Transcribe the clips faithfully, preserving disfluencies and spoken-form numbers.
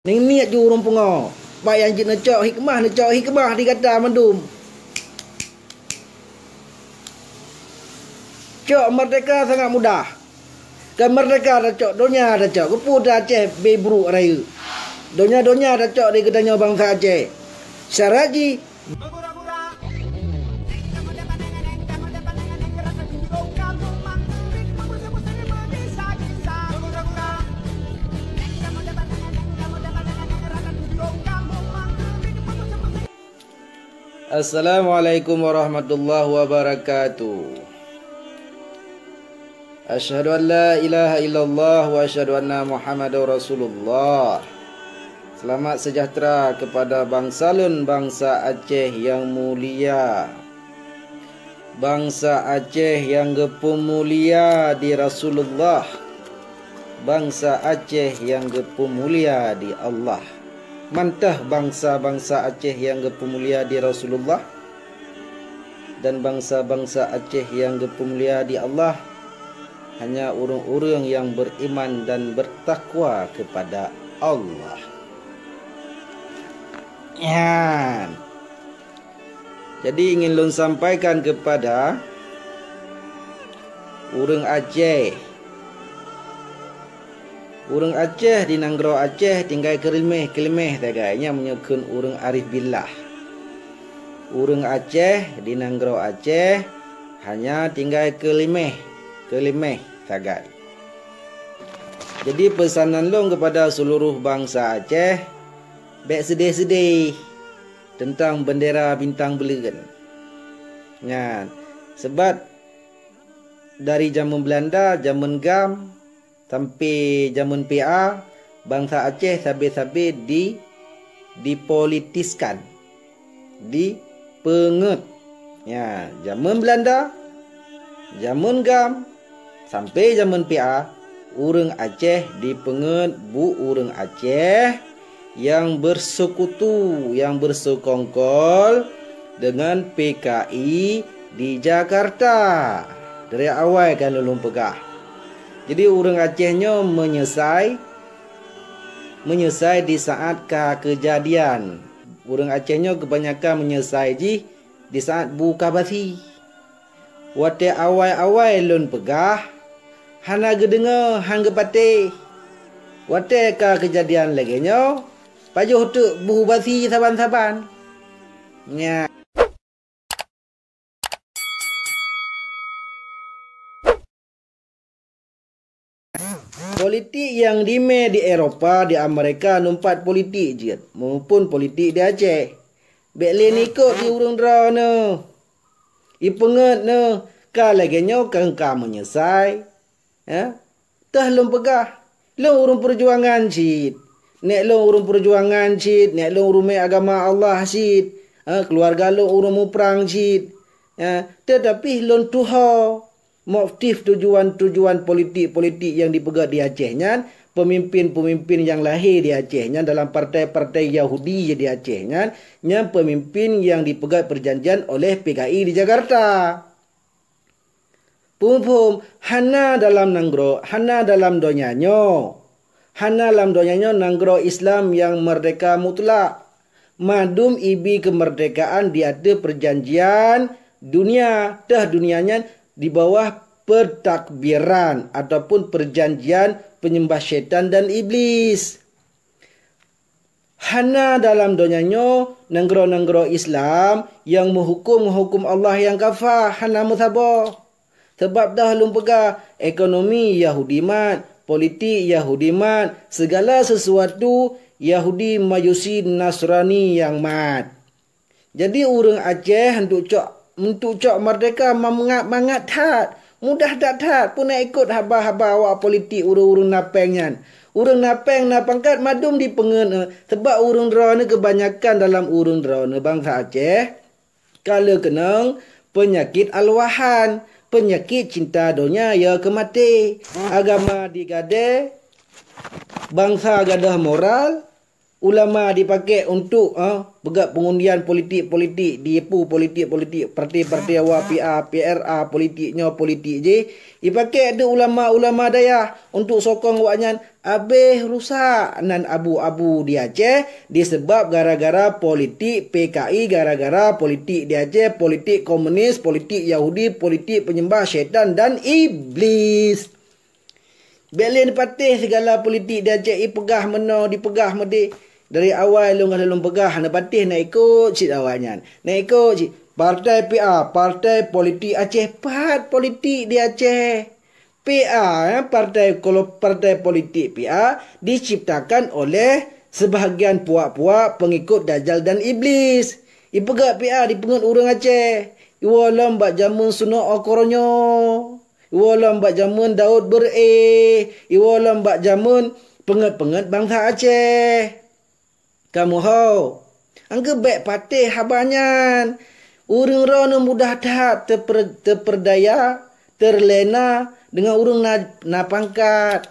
Niniet ju ureuëng pungo. Bak nyang jeuet neucok hikmah, neucok hikmah di gata mandum. Cok merdeka sangat mudah. Kan merdeka tacok, donya tacok. Keupeue ta Aceh beubruk rayeuk. Donya-donya tacok di geutanyoe bansa Aceh. Syarat jih, Assalamualaikum warahmatullahi wabarakatuh. Asyhadu an la ilaha illallah wa asyhadu anna Muhammadar Rasulullah. Selamat sejahtera kepada bangsa lôn, bangsa Aceh yang mulia. Bangsa Aceh yang geupeumulia di Rasulullah. Bangsa Aceh yang geupeumulia di Allah. Mantah bangsa-bangsa Aceh yang geupeumulia di Rasulullah dan bangsa-bangsa Aceh yang geupeumulia di Allah hanya ureuëng-ureuëng yang beriman dan bertakwa kepada Allah. Nyan. Jadi ingin lôn sampaikan kepada ureuëng Aceh. Ureuëng Aceh di nanggroe Aceh tinggai keuleumeh-keuleumeh sagai, nyan meunyoe kheun ureuëng arif billah. Ureuëng Aceh di nanggroe Aceh hanya tinggai keuleumeh, keuleumeh sagai. Jadi peusanan lôn kepada seluruh bangsa Aceh, bék seudeh-seudeh teuntang bendera bintang beuleuen. Nyan, sebab dari jameun Beulanda, jameun GAM, sampai jameun P A, bansa Aceh sabe-sabe di, dipolitiskan, dipeungeut. Ya, jameun Beulanda, jameun GAM, sampai jameun P A, ureuëng Aceh dipeungeut bu ureuëng Aceh yang bersekutu, yang bersekongkol dengan P K I di Jakarta. Dari awai kan lôn peugah. Jadi ureuëng Aceh nyoe meunyeusai, meunyeusai di saat ka keujadian. Ureuëng Aceh nyoe keubanyakan meunyeusai jih di saat bu ka basi. Watée awai-awai lôn peugah, hana geudeungoe, han geupatéh. Watée ka keujadian lagée nyoe, pajoh teuk bu basi saban-saban. Nya. Politik nyang dimé di Eropa, di Amerika, numpat politik jeuet, maupun politik di Aceh. Bék lé ikot di ureuëng droeneuh. Ipeungeut neuh, ka lagée nyoe keu ka meunyeusai. Ya? Teuh lôn peugah, lôn ureuëng peujuangan cit. Nek lôn ureuëng peujuangan cit, nek lôn ureuëng mé agama Allah cit. Ha, keuluwarga lôn ureuëng muprang cit. Ya, teutapi lôn tuho motif tujuan-tujuan politik-politik nyang dipeugét di Aceh nyan, peumimpin-peumimpin nyang lahé di Aceh nyan dalam partai-partai Yahudi di Aceh nyan, nyan peumimpin nyang dipeugét peujanjian oleh P K I di Jakarta. Phom-phom, hana dalam nanggroe, hana dalam donya nyoe. Hana lam donya nyoe nanggroe Islam nyang meurdehka mutlak. Mandum ibi keumeurdehkaan di ateueh peujanjian dunia, teuh dunia nyan di bawah peutakbiran ataupun peujanjian peunyeumbah syaitan dan Iblis. Hana dalam donya nyoe nanggroe-nanggroe Islam nyang meuhuköm ngon huköm Allah nyang kafa, hana meusaboh. Sabab dah lôn peugah, ekonomi Yahudi mat, politik Yahudi mat, sigala sisuatu Yahudi, Majusi, Nasrani nyang mat. Jadi ureuëng Aceh untuk cok, untuk cok meurdehka mangat-mangat that, mudah that-that, peue na ikot haba-haba awak politik ureuëng-ureuëng na péng nyan. Ureuëng na péng na pangkat mandum dipeungeut, eh, sabab ureuëng droeneuh keubanyakan dalam ureuëng droeneuh bansa Aceh ka lheueh keunong peunyakét alwahan, peunyakét cinta donya ya keu maté. Agama digadée, bansa gadôh moral, ulama dipaké untuk, eh, peugét peungundian politik-politik, ditipu politik-politik, partai-partai awak P A, P R A, politik nyoe, politik jih. Dipaké deuh ulama-ulama dayah untuk sokong awaknyan Abéh rusak nan abu-abu di Aceh disebab gara-gara politik P K I, gara-gara politik di Aceh, politik komunis, politik Yahudi, politik penyembah syaitan dan iblis. Bék lé neupatéh sigala politik di Aceh, ipeugah meunoe, dipeugah meudéh. Dari awai lôn ka lôn peugah, neupatéh na ikot cit awaknyan. Na ikot cit. Partai P A, partai politik Aceh, pat politik di Aceh. P A, eh, partai kolo-, partai politik P A diciptakan oleh sebahagian puak-puak pengikut Dajjal dan Iblis. Ipeugah P A dipeungeut ureuëng Aceh. Iwoe lom bak jameun Suno Okoro nyoe. Iwoe lom bak jameun Daud Beureueh. Iwoe lom bak jameun peungeut-peungeut bansa Aceh. Kamoe ho, anggeuék bék patéh haba nyan. Ureuëng droeneuh mudah that teuper-, teuperdaya, teurlena deungon ureuëng na, na pangkat.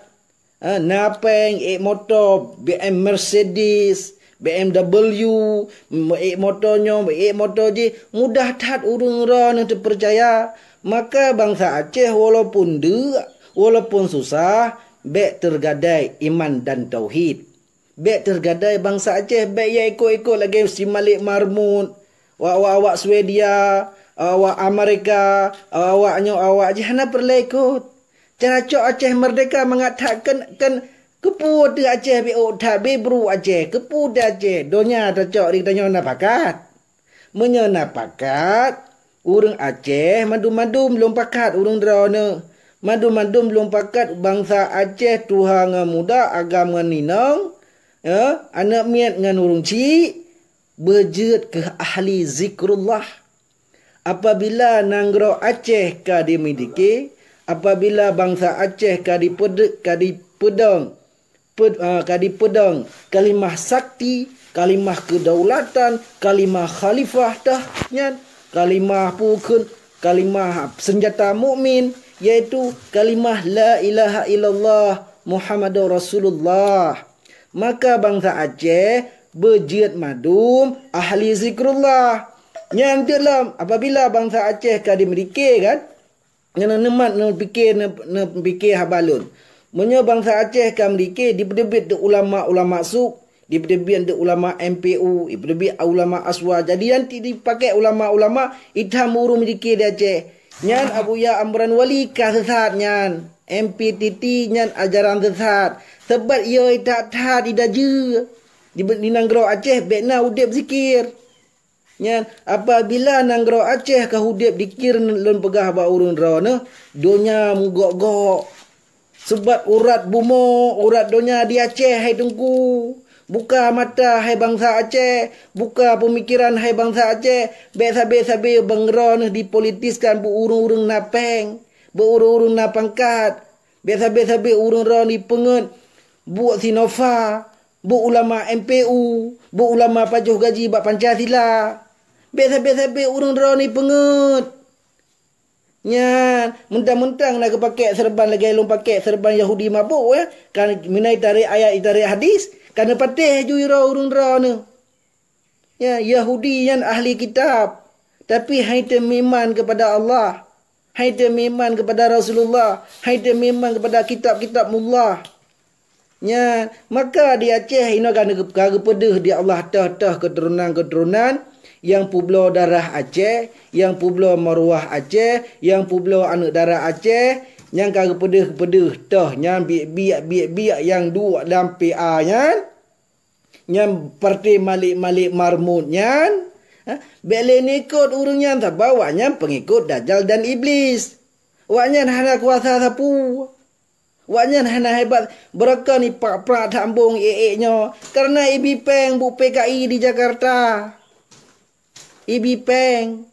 Eh, na péng, ék moto, B M Mercedes, B M W, m-, ék moto nyoe, ék moto jih, mudah that ureuëng droeneuh teupeucaya. Maka bansa Aceh walaupun deuk, walaupun susah, bék teugadai iman dan tauhid. Bék teugadai bansa Aceh, bék ya ikot-ikot lagée si Malik Mahmud, awak-awak Swedia, awak Amerika, awak nyoe, awak jih hana peureulée ikot. Cara cok Aceh merdeka mangat that keu, keu, keupeue teuh Aceh bék ôk that, bék brok Aceh, keupeue teuh Aceh, donya tacok di tanyoe na pakat. Meunyoe na pakat, ureuëng Aceh mandum-mandum lôn pakat ureuëng droeneuh. Mandum-mandum lôn pakat bansa Aceh tuha ngon muda, agam ngon inong, ya, aneuëk miet ngon ureuëng chik, beujeuet keu ahli zikrullah. Apabila nanggroe Aceh ka dimiliki, apabila bansa Aceh ka dipeude-, ka dipeudong, pe-, ah, ka dipeudong kalimah sakti, kalimah kedaulatan, kalimah khalifah teuh nyan, kalimah pukon, kalimah senjata mukmin, yaitu kalimah la ilaha illallah Muhammadur Rasulullah. Maka bansa Aceh beujeuet mandum ahli zikrullah. Nyan teuk lom apabila bansa Aceh ka dimiliki kan, Nyan neumat neupike, neu-, neupike haba lôn. Meunyoe bansa Aceh ka meudike, dipeuteubiet deuek ulama-ulama suk, dipeuteubiet deuek ulama M P U, dipeuteubiet ulama aswa. Jadi nyan ti dipakai ulama-ulama itam ureuëng meudike di Aceh. Nyan Abuya Amran Wali ka sesat nyan. M P T T nyan ajaran sesat. Sebab ia that-that idajeu di, di nanggroe Aceh bék na udeb zikir. Nyan, apabila nanggroe Aceh ka udeb dikir lôn peugah bak ureuëng droeneuh, donya meugok-gok. Sebab urat bumoe, urat donya di Aceh hai Teungku. Buka mata hai bansa Aceh, buka peumikiran hai bansa Aceh. Bék sabe-sabe bangroeneuh dipolitiskan beu ureuëng-ureuëng na péng, beu ureuëng-ureuëng na pangkat. Bék sabe-sabe ureuëng droeneuh dipeungeut buet Sinova, buet ulama M P U, buet ulama pajoh gaji bak Pancasila. Bék sabe-sabe ureuëng droeneuh peungeut. Nyan, mentang-mentang na geupakek seureuban lagée lôn pakek seureuban Yahudi mabök, eh, kan meunan itarek ayat, itarek hadis, ka neupatéh ju iroe ureuëng droeneuh. Ya, Yahudi nyan ahli kitab, tapi hai teumiman keupada Allah, hai teumiman keupada Rasulullah, hai teumiman keupada kitab-kitab Allah. Nyan, maka di Aceh inoe ka geu-, ka geupeudeuh di Allah teuh-teuh keuturonan-keuturonan nyang peubloe darah Aceh, nyang peubloe maruah Aceh, nyang peubloe aneuëk dara Aceh, nyang ka geupeudeuh-peudeuh teuh nyan biek-biek, biek-biek nyang duek lam P A nyan. Nyan parti Malik-Malik Marmut nyan, ha, bék lé neuikot ureuëng nyan, sabab awaknyan peungikot Dajjal dan Iblis. Awaknyan hana kuasa sapeue. Awaknyan hana hebat, beureukan iprak-prak that ambong ék-ék nyoe, kareuna ibi péng buet P K I di Jakarta. Ibi péng.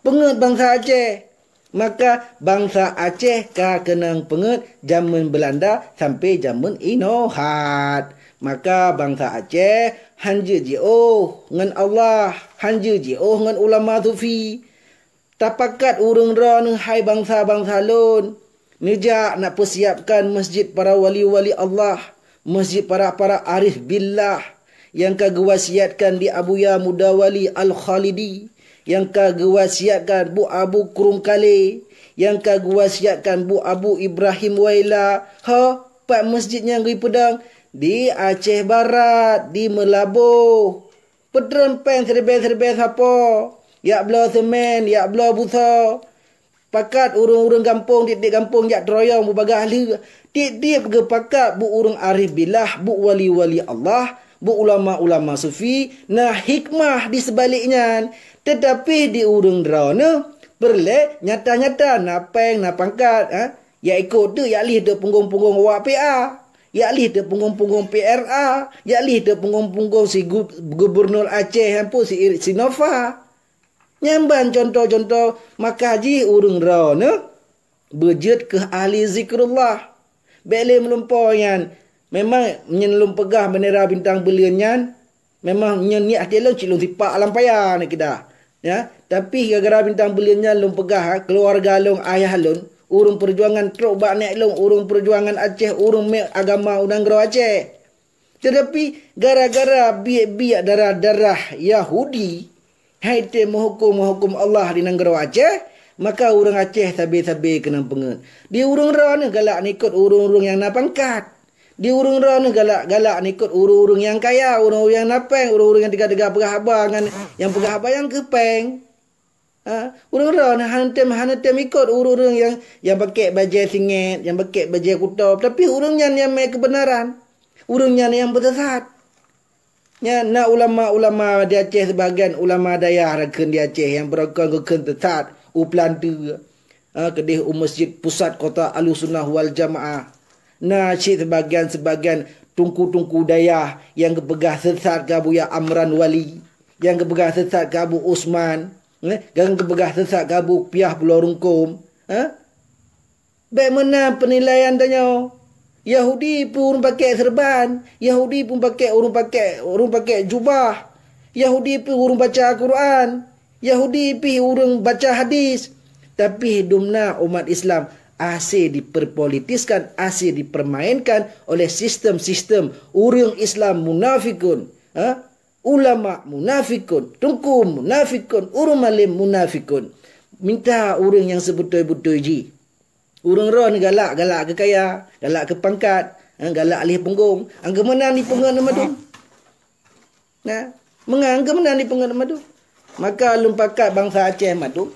Peungeuet bansa Aceh. Maka bansa Aceh ka keunong peungeuet jameun Beulanda sampoe jameun inoe that. Maka bansa Aceh hanjeuet jiôh ngon Allah, hanjeuet jiôh ngon ulama sufi. Tapakat ureuëng droeneuh hai bansa-bansa lôn. Neujak nak peusiapkan masjid para wali-wali Allah, masjid para-para arif billah nyang ka geuwasiatkan di Abuya Muda Wali Al-Khalidi, nyang ka geuwasiatkan Bu Abu Krueng Kalé, nyang ka geuwasiatkan Bu Abu Ibrahim Waila. Ho, pat masjid nyang geupeudong? Di Aceh Barat, di Meulaboh. Peutreun péng siribée-siribée sapo, jak bloe seumén, jak bloe busoe. Pakat ureuëng-ureuëng gampông, tieb-tieb gampông jak teuroyong beubagaih lheueh. Tieb-tieb geupakat, bu ureuëng arif billah, bu wali-wali Allah, bu ulama-ulama sufi, na hikmah di seubalek nyan. Teutapi di ureuëng droeneuh peureulée nyata-nyata na péng, na pangkat, ha? Jak ikot teuk, jak lih teuk punggong-punggong awak P A. Jak lih teuk punggong-punggong P R A. Jak lih teuk punggong-punggong si gu-, gubernur Aceh, ampôn, si, si Nova. Nyan ban contoh-contoh, maka jih ureuëng droeneuh beujeuet keuh ahli zikrullah. Bék lé meulumpoe nyan. Memang nyan lôn peugah bendera bintang buleuen nyan, memang nyan niet até lôn cit lôn sipak lam paya ni kita. Ya, tapi gara-gara bintang buleuen nyan lôn peugah, ha, keuluwarga lôn, ayah lôn, ureuëng peujuangan trok bak nek lôn, ureuëng peujuangan Aceh, ureuëng mék agama u nanggroe Aceh. Teutapi gara-gara biek-biek darah-darah Yahudi, hai teu meuhuköm-meuhuköm Allah di nanggroe Aceh, maka ureuëng Aceh sabe-sabe keunong peungeuet. Di ureuëng droeneuh galak nikot ureuëng-ureuëng nyang na pangkat. Di ureuëng droeneuh galak-galak nikot ureuëng-ureuëng nyang kaya, ureuëng-ureuëng nyang na péng, ureuëng-ureuëng nyang teuga-teuga peugah haba ngon nyang peugah haba nyang keu péng. Ha, ureuëng droeneuh hana tem, hana tem ikot ureuëng-ureuëng nyang, nyang pakai bajée singét, nyang pakai bajée kutôb, tapi ureuëng nyan nyang mé keubeunaran. Ureuëng nyan nyang beusesat. Nyan na ulama-ulama di Aceh, sibagian ulama dayah rakheun di Aceh nyang beurokon geukheun sesat u Peulanteu, ha, keudeh u Masjid Pusat Kota Ahlussunnah wal Jamaah. Na cit sibagian-sibagian teungku-teungku dayah nyang geupeugah sesat keu Abuya Amran Wali, nyang geupeugah sesat keu Abu Usman, eh, nyang geupeugah sesat keu Abu Piah Pulo Rungkum, eh? Bék meunan peunilaian tanyoe. Yahudi pih ureuëng pakai seureuban, Yahudi pih pakai, ureuëng pakai, ureuëng pakai jubah, Yahudi pih ureuëng baca Al-Quran, Yahudi pih ureuëng baca hadis. Tapi dumna umat Islam asyik diperpolitiskan, asyik dipermainkan oleh sistem-sistem ureuëng Islam munafikun, ha? Ulama munafikun, teungku munafikun, ureuëng malem munafikun. Minta ureuëng nyang seubeutôi-beutôi jih. Ureuëng droeneuh galak, galak keu kaya, galak keu pangkat, eh, galak lheueh punggong. Angkeu meunan dipeungét mandum. Nah, meungan angkeu meunan dipeungét mandum. Maka lôn pakat bansa Aceh mandum.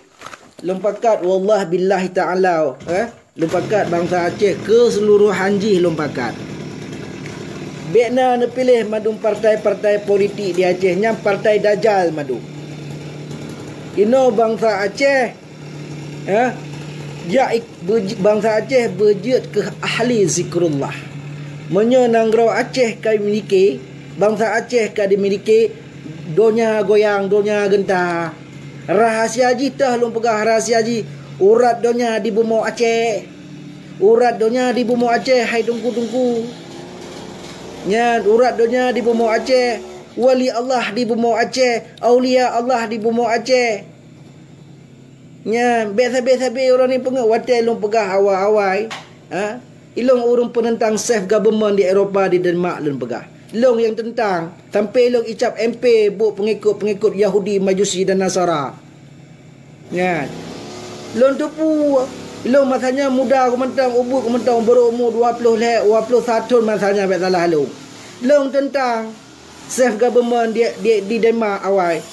Lôn pakat, wallah billahi ta'ala, eh, lôn pakat bansa Aceh keuseuluruhan jih lôn pakat. Bék na neupiléh mandum partai-partai politik di Aceh nyan partai dajal mandum. Inoe bansa Aceh, eh, jak ik-, beuj-, bansa Aceh beujeuet keuh ahli zikrullah. Meunyoe nanggroe Aceh ka dimiliki, bansa Aceh ka dimiliki, donya goyang, donya genta. Rahasia jih teuh lôn peugah, rahasia jih, urat donya di bumoe Aceh. Urat donya di bumoe Aceh, hai teungku-teungku. Nyan, urat donya di bumoe Aceh. Wali Allah di bumoe Aceh. Aulia Allah di bumoe Aceh. Nyan, bék sabe-sabe ureuëng ni peungét watée lôn peugah awai-awai. Ha? Ilôn ureuëng peunentang self government di Eropa, di Denmark lôn peugah. Lôn nyang teuntang, sampai lôn icap M P buet peungikot-peungikot Yahudi, Majusi dan Nasara. Nyan. Lôn teupeu, lôn masa nyan muda keumantong, ubit keumantong, baru umu dua ploh lhée, dua ploh satu thon masa nyan bék salah lôn. Lôn teuntang self government di, di, di Denmark awai.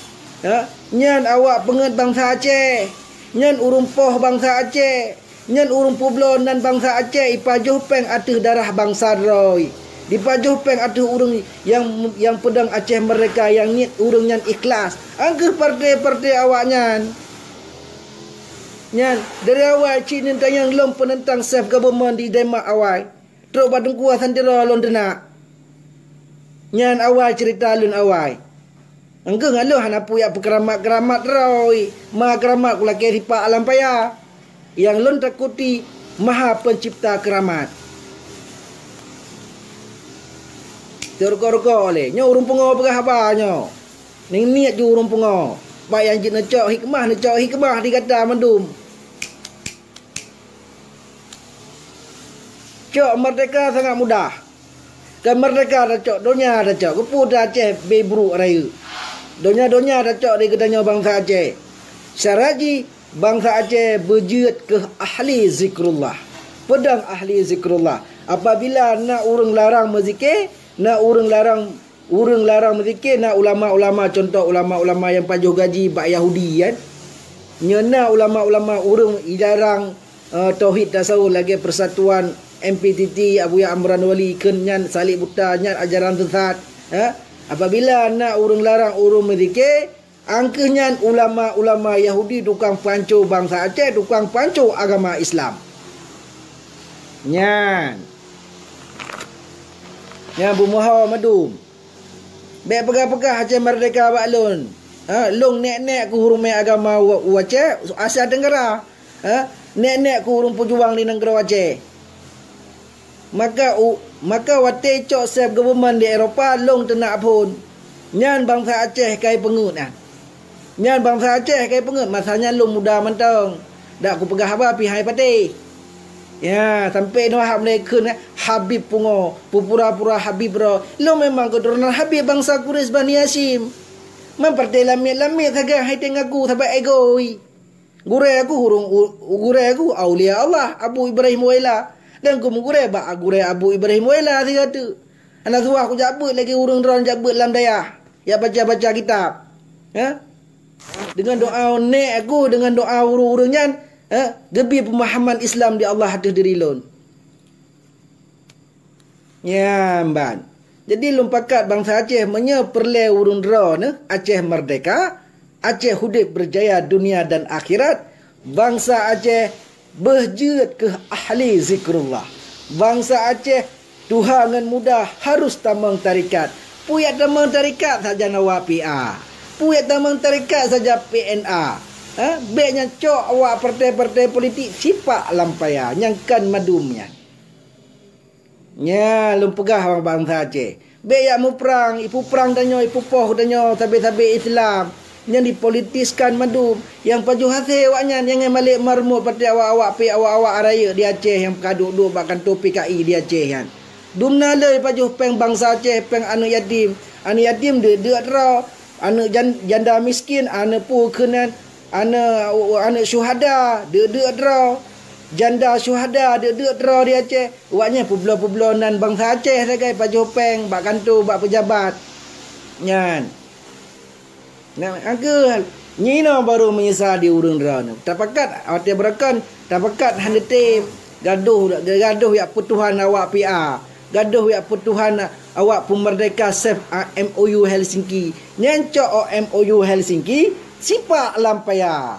Ha? Nyan awak peungét bansa Aceh. Nyan ureuëng poh bansa Aceh. Nyan ureuëng peubloe nan bansa Aceh ipajoh péng ateueh darah bansa droe. Dipajoh péng ateueh ureuëng nyang, nyang peudong Aceh Merdeka nyang niet ureuëng nyan ikhlas. Angkeuh partai-partai awak nyan. Nyan, dari awai cit neutanyong lôn peunentang self government di Denmark awai. Trok bak Teungku Hasan Tiro lôn teunak. Nyan awai ceurita lôn awai. Angkeuh ngon lôn hana peue jak peukeramat-keramat droe. Ma keramat kulakée sipak lam paya. Nyang lôn takuti Maha Pencipta Keramat. Teuruko-ruko lé. Nyoe ureuëng pungo peugah haba nyoe. Ning niet ju ureuëng pungo. Bak nyang jeuet neucok hikmah, neucok hikmah di gata mandum. Cok merdeka sangat mudah. Kan merdeka tacok, donya tacok. Keupeue ta Aceh bé brok rayeuk. Donya-donya tacok di geutanyoe bansa Aceh. Syarat jih, bansa Aceh beujeuet keuh ahli zikrullah. Peudong ahli zikrullah. Apabila na ureuëng larang meuzikir, na ureuëng larang ureuëng larang meuzikir, na ulama-ulama, contoh ulama-ulama nyang pajoh gaji bak Yahudi kan. Nyoe na ulama-ulama ureuëng ilarang uh, tauhid tasawuf lagée persatuan M P T T, Abuya Amran Wali, kheun nyan salib buta, nyan ajaran sesat. Ha? Apabila na ureuëng larang ureuëng meuzikir, angkeuh nyan ulama-ulama Yahudi tukang panco bansa Aceh, tukang panco agama Islam. Nyan. Nyan beumeuho madum. Bék peugah-peugah Aceh merdeka bak lôn. Ha, lôn nek-nek ku hurumé agama u, u Aceh, Asia Tenggara. Ha, nek-nek ku ureuëng peujuang di nanggroe Aceh. Maka u, maka watée cok seb geubeumon di Eropa, lôn teunak phon. Nyan bansa Aceh kai peungeuet nyan. Nyan bansa Aceh kai peungeuet, masa nyan lôn muda mantong. Dak kupeugah haba pih hai patéh. Ya, sampai noh hab mulai kheun, eh, Habib pungo, pura-pura Habib ro. Lôn memang keuturonan Habib bansa Quraisy Bani Hasyim. Man partai lamiet-lamiet sagai hai teuh ngaku sabab ego. Gurée aku ureuëng u, gurée aku aulia Allah, Abu Ibrahim Waila. Dan ku meugurée bak gurée Abu Ibrahim Waila sigoe teuk. Hana suah kujak beuet lagée ureuëng droe jak beuet lam dayah, jak baca-baca kitab. Ha? Deungon doa nek aku, deungon doa ureuëng-ureuëng nyan, ha? Geubi peumahaman Islam di Allah ateueh diri lôn. Nyan ban. Jadi lôn pakat bansa Aceh meunyoe peureulée ureuëng droeneuh Aceh merdeka, Aceh udeb beurjaya dunia dan akhirat, bansa Aceh beuh jeuet keuh ahli zikrullah. Bansa Aceh tuha ngon muda harus tamong tarekat. Peue jak tamong tarekat sajan awak P A. Peue jak tamong tarekat sajan P N A. Ha? Bék nyan cok awak partai-partai politik sipak lam paya nyang kan madum nyan. Nya lôn peugah bang bansa Aceh. Bék jak muprang, ipuprang tanyoe, ipupoh tanyoe, sabe-sabe Islam nyang dipolitiskan mandum. Nyang pajoh hasé awaknyan nyang malek marmut patéh awak-awak pih awak-awak rayeuk di Aceh nyang ka duek-duek bak kantô P K I di Aceh nyan. Dumna lé pajoh péng bansa Aceh, péng aneuk yatim. Aneuk yatim deuk-deuk droe, aneuk jan-, janda miskin, aneuk peue keunan, aneuk, aneuk syuhada deuk-deuk droe, janda syuhada deuk-deuk droe di Aceh. Awaknyan peubloe-peubloe nan bansa Aceh sagai pajoh péng bak kantô, bak peujabat. Nyan. Nah, angkeuh nyoe baru meunyeusal di ureuëng droeneuh. Tapakat watée beureukan, tapakat hana tem. Gadoh, gadoh jak peutuhan awak P A. Gadoh jak peutuhan awak peumerdeka seb, a, M O U Helsinki. Nyan cok, o, M O U Helsinki, sipak lam paya.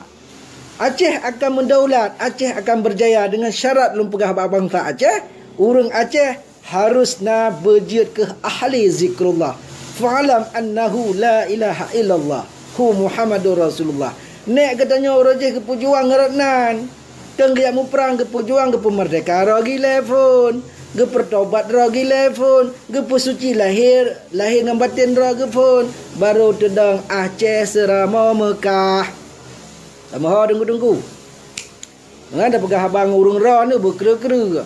Aceh akan meudaulat, Aceh akan beurjaya deungon syarat lôn peugah bak bansa Aceh, ureuëng Aceh harus na beujeuet keuh ahli zikrullah. Fa'lam annahu la ilaha illallah, hu Muhammadur Rasulullah. Nek geutanyoe uroe jih geupeujuang rot nan. Teung geujak muprang, geupeujuang, geupeumerdeka droe gilée phon, geupeurtobat droe gilée phon, geupeusuci lahé, lahé ngon baten droe geuh phon, barô teudong Aceh seuramoe Meukah. Tamoho teungku-teungku. Ngon tapeugah haba ngon ureuëng droeneuh beukreu-kreu.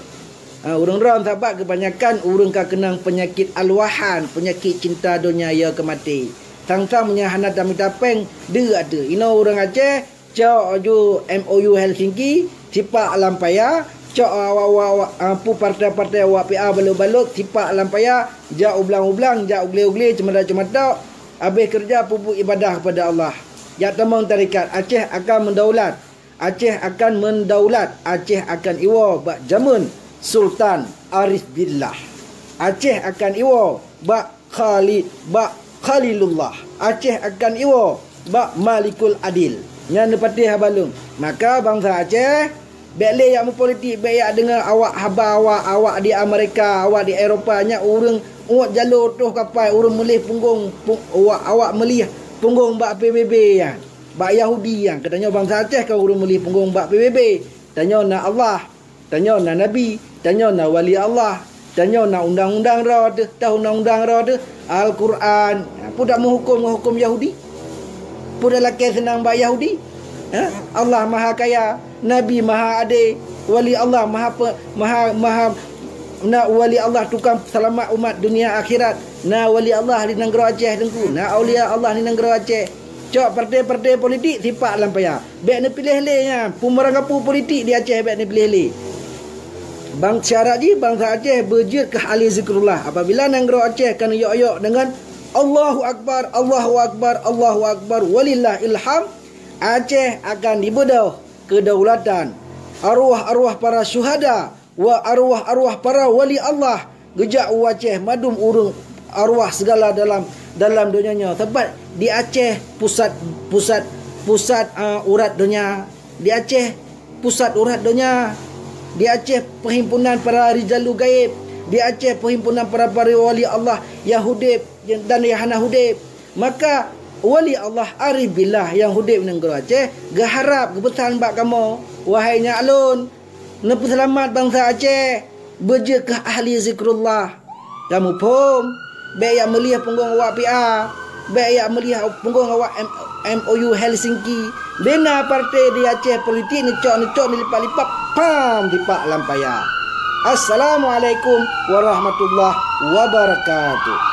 Ha, ureuëng droeneuh sabab keubanyakan ureuëng ka keunong peunyakét alwahan, peunyakét cinta donya ya keu maté. Sang-sang meunyoe hana tamita péng, deuek ateueh. Inoe ureuëng Aceh, cok ju M O U Helsinki, sipak lam paya, cok awak-awak, awak, a, peue partai-partai awak P A balot-balot, sipak lam paya, jak u blang-u blang, jak u glé-u glé, ceumadak-ceumadak, habéh keureuja peubuet ibadah keupada Allah. Jak tamong tarekat, Aceh akan meudaulat. Aceh akan meudaulat, Aceh akan iwoe bak jameun Sultan Arif Billah. Aceh akan iwoe bak Khali-, bak Khalilullah. Aceh akan iwoe bak Malikul Adil. Nyan neupatéh haba lôn. Maka bansa Aceh, bék lé jak meupolitik, bék jak deungoe awak haba awak, awak di Amerika, awak di Eropa, nyan ureuëng uet jalô toh kapai, ureuëng meulih punggong, pu-, awak, awak meulih punggong bak P B B nyan. Bak Yahudi nyan, geutanyoe bansa Aceh ka ureuëng meulih punggong bak P B B. Tanyoe na Allah, tanyoe na Nabi, tanyoe na wali Allah, tanyoe na undang-undang droe teuh, tah undang-undang droe teuh, Al-Quran. Ha, peue dak meuhuköm ngon huköm Yahudi? Peue dak lakée seunang bak Yahudi? Ha? Allah Maha Kaya, Nabi Maha Adé, wali Allah Maha pe-, Maha, Maha, na wali Allah tukang seulamat umat dunia akhirat, na wali Allah di nanggroe Aceh teungku, na aulia Allah di nanggroe Aceh. Cok partai-partai politik sipak lam paya. Bék neupiléh lé nyan. Peue meurangkapeue politik di Aceh bék neupiléh lé. Bang, syarat jih bansa Aceh beujeuet keu ahli zikrullah. Apabila nanggroe Aceh ka neuyok-yok deungon Allahu Akbar, Allahu Akbar, Allahu Akbar, walillahil hamd, Aceh akan dibeudôh kedaulatan arwah-arwah para syuhada wa arwah-arwah para wali Allah geujak u Aceh, mandum ureuëng arwah segala dalam, dalam donya nyoe. Sabab di Aceh pusat, pusat, pusat, a, urat donya. Di Aceh pusat urat donya. Di Aceh perhimpunan para rijalul gaib. Di Aceh perhimpunan para, para wali Allah nyang udeb dan nyang hana udeb. Maka wali Allah arif billah nyang udeb nanggroe Aceh geuharab, geupeusan bak kamoe, wahai nyak lôn, neupeuseulamat bansa Aceh, beujeuet keu ahli zikrullah. Kamoe phom, bék jak meulieh punggong awak P A, bék jak meulieh punggong awak M-, M O U Helsinki. Bina partai di Aceh, politik neucok-neucok, neulipat-lipat, pam, dipak lam paya. Assalamualaikum warahmatullahi wabarakatuh.